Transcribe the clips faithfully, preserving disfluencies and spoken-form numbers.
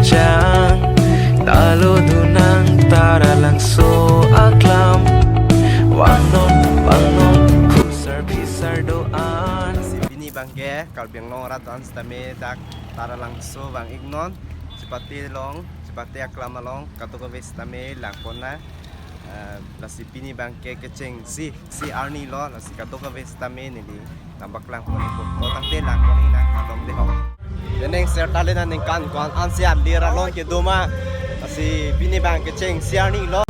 Chang, talo dunang Taralangso aklam. Vangnon, vangnon, khusar phisar do-an. Si pini abangke Karbi Anglong arat do-an sitame dak Taralangso vang-iknon. Chipate along, chipate aklam along kadokave sitame langpon nang. Eh, lasi pini abangke kechengsi, si arni lo, lasi kadokave sitame neli nangpaklangpon-ikpo. Mo tangte langpon-ik nang, atom de ho. Deneng serta le nang ningkan ko-an ansi alir along kedo ma. Lasi pini abang kechengsi arni lo.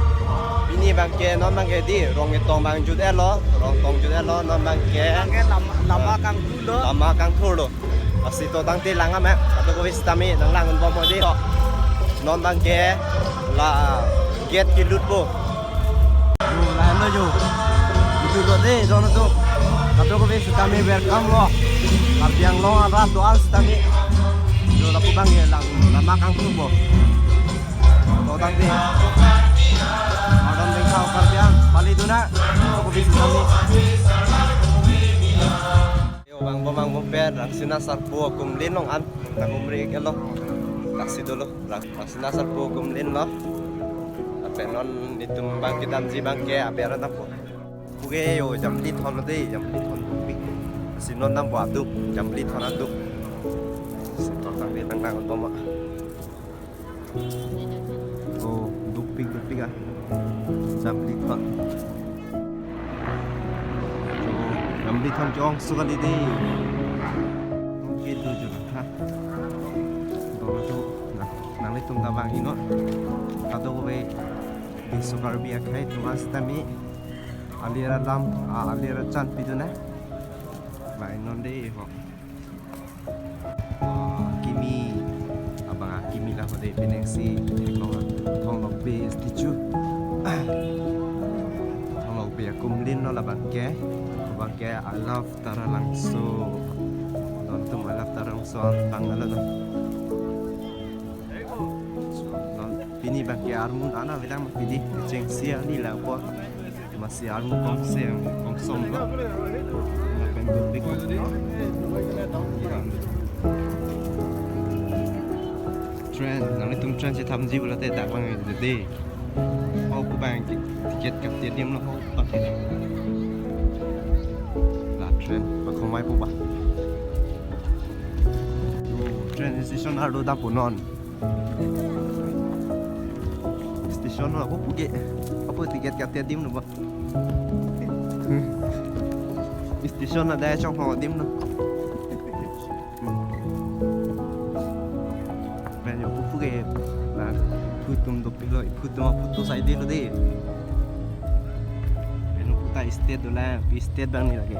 Pini abangke non abangke di, rong etong abang jut-etlo, rong tong jut-etlo, non abangke. Abangke lam-, lama kangthur lo. Lama kangthur lo. Lasi to tangte lang-am ya. Kadokave sitame nanglang-un bom ho de ho. Non abangke la gate kelutpo. Yo, lahenlo yo. Itu lo de, dono tu. Kadokave sitame welcome lo. Karbi Anglong arat do-an sitame. Yo, lapu abangke lang, lama kangthurpo. To tangte. Ardom dengsa Karbi Anglong, pali dun nang. Kadokave sitame. Yo, vangvo, vangvo pen, Rangsina Sarpo akumlin along an, nang umri ke lo, taksi dolo, Rang-, Rangsina Sarpo akumlin lo, lapen non netum abang kedamji abangke aber dampo. Puke yo, jamli thon lo de, jamli thon dukpik. Si non dampo atum, jamli thon atum. Si to tangte nanglang-un bom ma. Oh, dukpik, dukpik ah. Jamli thon. Oh, jamli thon chong sukali de. Oke, tu jun ha. Dolo tu, nang, nanglitum ta vang-iknon. Kadokave Biswa Karbi akhei atum an sitame alir alam, ah, alir achan pidun nang. Vang-iknon de ho. Ah, kimi, abang akimi la ho de, penang si theklong a, Thong Nokbe statue. Thong Nokbe akumlin lo labangke, labangke I love Taralangso. Don atum I love Taralangso an tang na lo don. Don, pini abangke armu an avelang ma pidi, chengsi arni langpo. Masi armu kongse, kongsom lo. Lapen dopik. Train, nanglitum train si thamji pulote dak vang de. Ho pu abang ticket kapte adim lo ho pu abang. La train, pakhomai pu ba. Yo, train station arlo dampo non. Station lo, apo puke, apo ticket kapte adim lo ba. Station lo dai chong ho adim lo. Pen yo pu puke, la, iphu atum dopik lo, iphu atum aputu sai de lo de. Pen pu ta state dolang, pi state abang ni lake.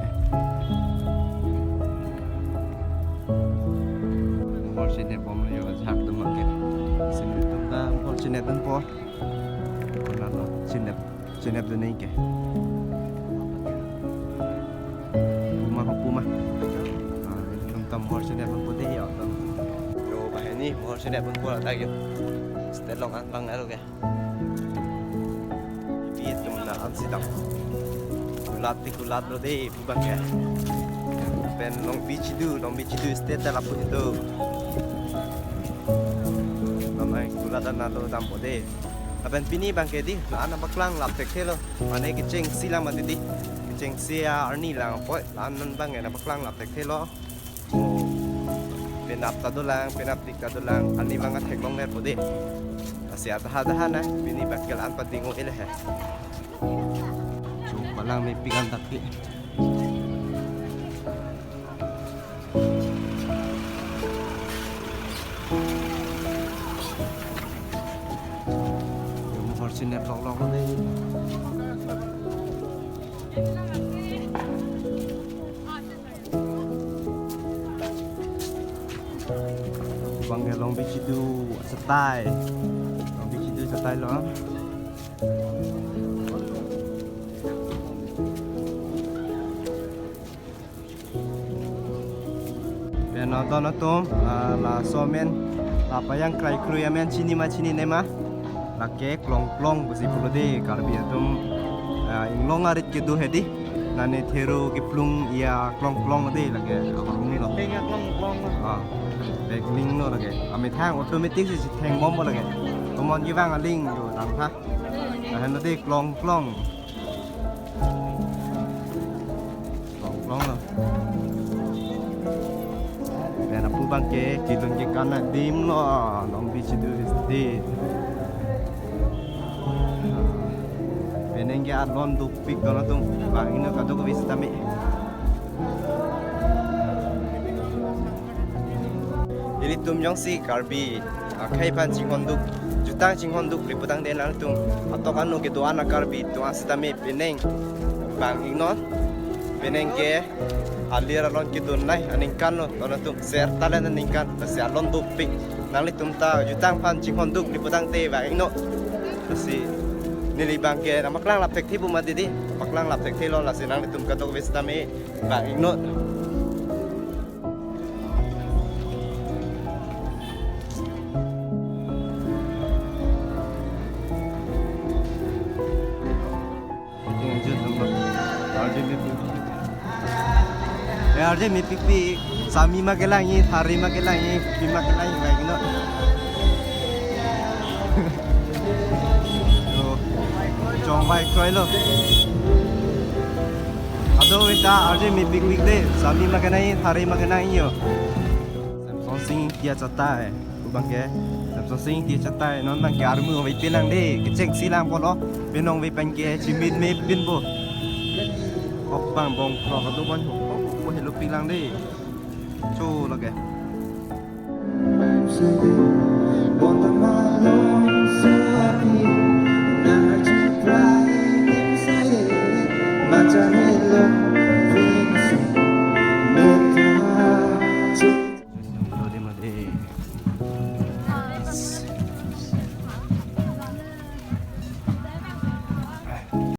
Mohor chinep bomlo yo, ajahak atum abangke. Sini atum ta mohor chinep bompo. Konat lo, chinep, chinep dun neke. Puma ho puma. Ah, atum ta mohor chinep bompo de yo, atum. Yo, banghini mohor chinep bompo la ta yo. State along an vang alo ke. Ipi atum na an si dam. Kulat ti kulat lo de pu abangke. Pen Long Beach do, Long Beach do state ta lapu do. Namai kulat an lo dampo de. Lapen pini abangke di, la-an nangpaklang lap thekthe lo. Mane kechengsi lang mati di. Kechengsi arni langpo, la-an non abangke nangpaklang lap thekthe lo. Penap ta dolang, penap tik ta dolang, ani abang atheklong ler po de. Lasi adaha adaha na, pini abangke la-an pading-o-e le he. Cho palang mepik an dak ke. Yo, mohor chinep lok lok de. Abangke Long Beach do setai. Long Beach do setai lo. Pen non atum, ah, laso amen, la pajang krai krui amen chini ma chinine ma. Lake klongklong pusi pulo de Karbi atum, ah, inglong arit kedo hedi. Nane thero keplung iya klongklong de lake ahormu lo. Tenga klongklong lo. Ah. Link lo lake. Amethang automatic si theng bomlo lake. Tomon kevang a-link do tangtha. Lahenlo de klong klong. Klong klong lo. Pen lapu abangke kelun kekan adim lo. Long Beach do is this. Penang ke alon dopik don atum. Bang ingno kadokave sitame. Ilitum jongsi Karbi akhei aphan chinghonduk, jutang chinghonduk ri putangte nangtum atok ano kedo-an a-Karbi atum sitame penang bang ingnon, penang ke alir alon kedun nai aningkan lo, don atum ser talen aningkan, lasi alon dopik. Nanglitum ta jutang aphan chinghonduk ri putangte bang ingnon. Lasi neli abangke nangpaklang lap thekthe pu mati di, paklang lap thekthe lo, lasi nanglitum kadokave sitame bang ingnon. Arje mepik. Eh, arje mepik pi, sami ma kelang-i, thari ma kelang-i, pi ma kelang-i, bang ingnon. Oh, chongvai kroilo. Ado veta arje mepik pik de, sami ma kelang-i, thari ma kelang-i yo. Samsung Sing Ingti achatai, abangke. Samsung Sing Ingti achatai, non abangke armu ave pinang de, kechengsi lang polo, pinong ve pen ke chimit me pinpo. Ok bang bong krok ado ban ho, ok ko helo pilang de. Cho lake.